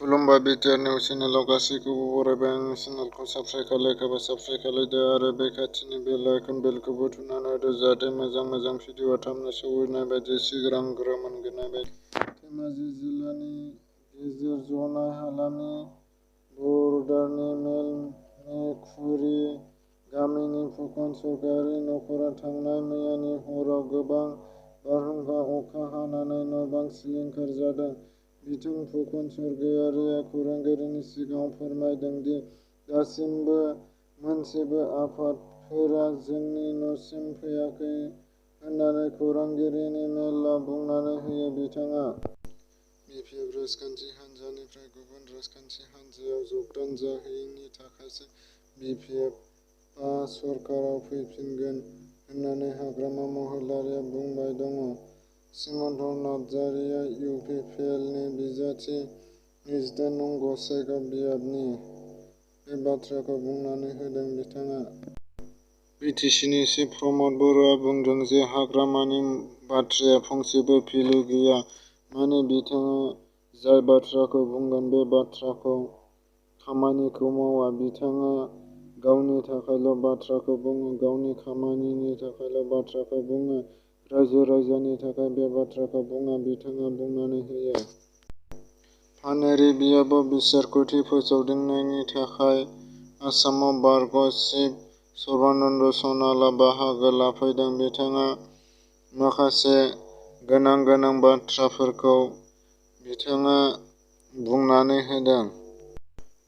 खुलुमबाय BTR news चेनेलाव गासैखौबो बरायबाय। आंनि चेनेलखौ साबस्क्राइब खालायाखैबा साबस्क्राइब खालायदो आरो बे खाथिनि बेल आइकन बेलखौबो थुनानै होदो जाहाथे मोजां भिडिअआ थाबनो सौहैनाय बायदि सिगांग्रो मोनग्रोनाय बायदि। धेमाजि जिल्लानि गेजेर जनाय हालामनि बरदारनि मेलमेखुरि गामिनि फुकन सरगयारि नखरा थांनाय मैयानि हराव गोबां बारहुंखा अखा हानानै न'बां सिलिंखार जादों। बिथां फुकन सरगयारिआ खौरांगिरिनि सिगाङाव फोरमायदों दि दासिमबो मोनसेबो आफादफोरा जोंनि न'सिम फैयाखै होननानै खौरांगिरिनि मेलआव बुंनानै होयो। बिथाङा बिपिएफ राजखान्थि हान्जानिफ्राय गुबुन राजखान्थि हान्जायाव जगदान जाहैयैनि थाखायसो बिपिएफआ सरकाराव फैफिनगोन होननानै हाग्रामा महिलारीआ बुंबाय दङ। सिमन्त नार्जारिआ इउपिपिएलनि बिजाथि 28 नं गसाइगाव बियाबनि बे बाथ्राखौ बुंनानै होदों। बिथाङा बिटिसिनि चिफ प्रमद बर'आ बुंदों जे हाग्रामानि बाथ्राया फंसेबो भेलु गैया। माने बिथाङा जाय बाथ्राखौ बुंगोन बे बाथ्राखौ खामानिखौ मावा। बिथाङा गावनि थाखायल' बाथ्राखौ बुङो, गावनि खामानिनि थाखायल' बाथ्राखौ बुङो, रायजो राजानि थाखाय बे बाथ्राखौ बुङा। बिथाङा बुंनानै होयो। पानेरि बियाबाव बिसायख'थि फोसावदिंनायनि थाखाय आसामाव बारग' चिफ सर्बानन्द सनालआ बाहागो लाफैदों। बिथाङा माखासे गोनां बाथ्राफोरखौ बिथाङा बुंनानै होदों।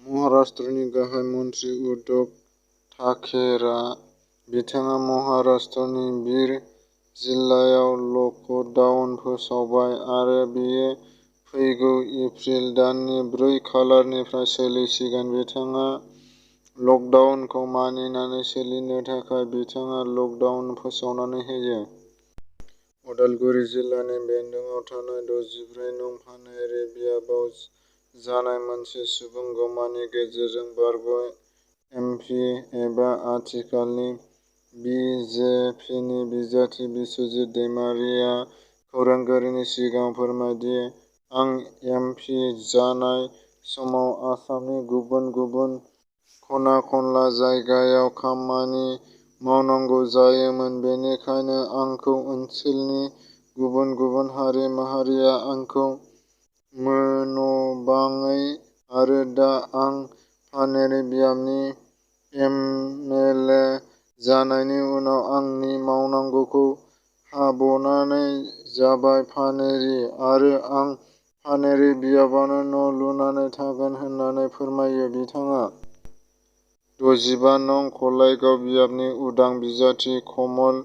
महाराष्ट्रनि गाहाय मन्थ्रि उद्धव ठाकरेआ बिथाङा महाराष्ट्रनि बीड जिल्लायाव लकडाउन फोसावबाय आरो बेयो फैगौ एप्रिल दाननि 4 खालारनिफ्राय सोलिसिगोन। बिथाङा लकडाउनखौ मानिनानै सोलिनो थाखाय बिथाङा लकडाउन फोसावनानै होयो। उदालगुरि जिल्लानि बेंन्दोआव थानाय 64 नं पानेरि बियाबाव जानाय मोनसे सुबुं गमानि गेजेरजों बारग' एमपि एबा आथिखालनि बिजेपिनि बिजाथि बिस्वजित दैमारिआ खौरांगिरिनि सिगाङाव फोरमायदि आं एमपि जानाय समाव आसामनि गुबुन खना-खनला जायगायाव खामानि मावनांगौ जायोमोन। बेनिखायनो आंखौ ओनसोलनि गुबुन हारि माहारिया आंखौ मोनबाङै आरो दा आं पानेरि बियाबनि एमएलए जानायनि उनाव आंनि मावनांगौखौ हाबनानै जाबाय पानेरि आरो आं पानेरि बियाबावनो न' लुनानै थागोन होननानै फोरमायो। बिथाङा 65 नं खलायगाव बियाबनि उदां बिजाथि कमल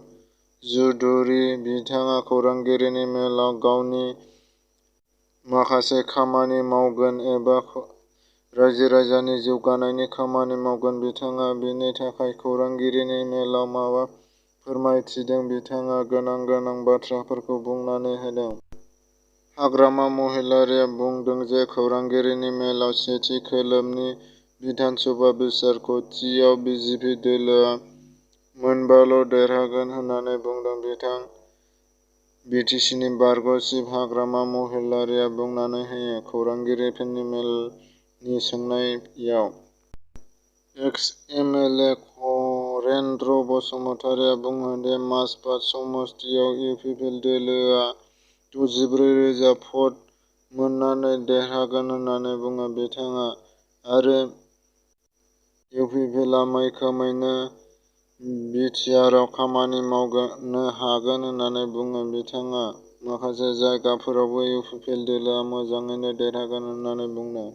चौधुरी। बिथाङा खौरांगिरिनि मेलआव गावनि माखासे खामानि मावगोन एबा रायजो राजानि जौगानायनि खामानि मावगोन। बिथाङा बेनि थाखाय खौरांगिरिनि मेलआव माबा फोरमायथिदों। बिथाङा गोनां बाथ्राफोरखौ बुंनानै होदों। हाग्रामा महिलारीआ बुंदों जे खौरांगिरिनि मेलआव सेथि खोलोबनि बिधानसभा बिसायख'थियाव बिजेपि दोलोआ मोनबाल' देरहागोन होननानै बुंदों। बिटिसिनि बारग' चिफ हाग्रामा महिलारीआ बुंनानै होयो। खौरांगिरिफोरनि मेलनि सोंनायाव एक्स एमएलए हरेन्द्र बसुमतारीआ बुङो दि माजबाद समस्तियाव इउपिपिएल दोलोआ 64,000 भट मोननानै देरहागोन होननानै बुङो। बिथाङा आरो इउपिपिएलआ मैखोमैनो बिटिआरआव खामानि मावनो हागोन होननानै बुङो। बिथाङा माखासे जायगाफोरावबो इउपिपिएल दोलोआ मोजाङैनो देरहागोन होननानै बुंदों।